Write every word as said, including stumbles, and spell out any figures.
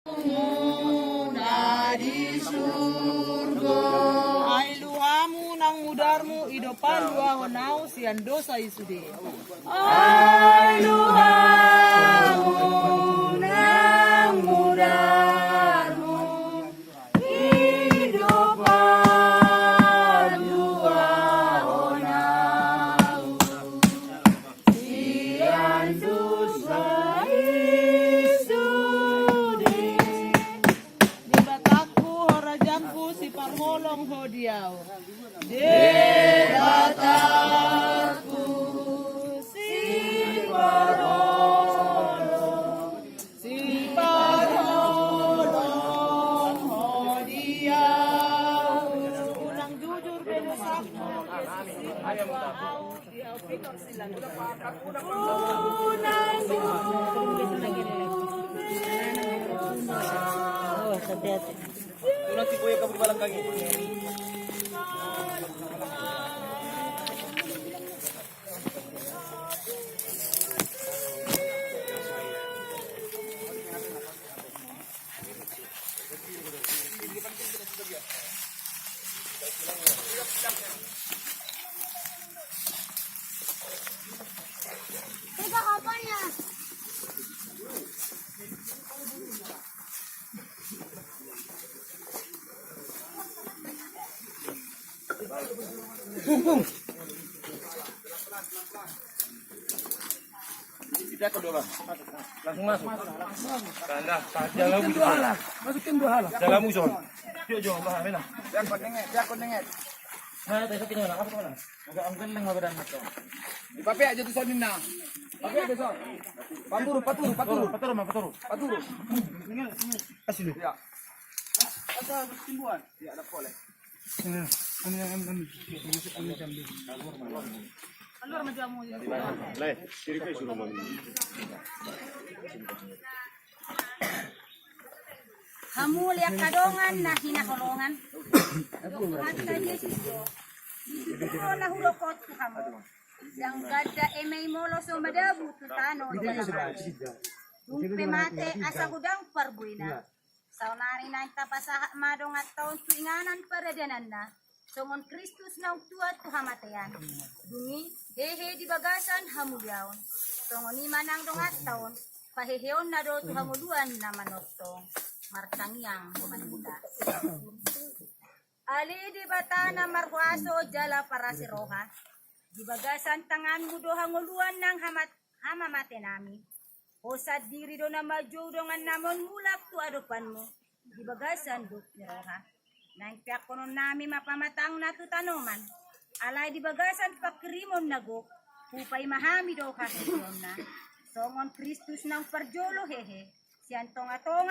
Ai luhamu nang mudarmu i do paluahon ahu sian dosa i sude. Ai luhamu nang mudarmu i do paluahon ahu sian dosa i sude. Debatangku, horajangku, siparholong ho di ahu. Debatangku, siparholong, siparholong ho di ahu. Unang jujur be dosaku, Jesus, di ahu. Awas, hati-hati. Langsung masuk. Tanda, tanda. Masukin dua hala. Masukin dua hala. Dalam uson. Yuk, Jo, Mbah, mena. Biar kau dengar, biar kau dengar. Nah, tadi satu mana? Apa mana? Agak angkel dengan badan motor. Di pape aja tu sonin na. Pape aja son. Paturu, paturu, paturu. Paturu, ma, paturu. Paturu. Kasih lu. Ya. Asal kesembuhan. Ya, ada boleh. Hamu lean angka dongan na hinaholongan, Tuhanta Jesus do, di situtu do na hudok on tu hamu, ndang ganda eme i molo so madabu tu tano jala mate. Dung pe mate asa godang parbuena. Saonari naeng tapasahat ma donganta on tu inganan paradananna, songon Kristus naung tua tu hamatean. Dung i, hehe di bagasan hamuliaon. Songon i ma nang donganta on, paheheonna do tu hangoluan na manongtong. Martangiang ma hita. Ale Debata na marhuaso jala parasi roha, di bagasan tanganmu do hangoluan nang hamat-, hamamatenami. Ho sandiri do na manjou dongannami on mulak tu adopanmu di bagasan gok ni roha. Naeng peakkononnami ma pamatangna tu tanoman. Alai di bagasan pangkirimon na gok, hupaima hami do haheheonna. Songon Kristus naung parjolo hehe, sian tongatonga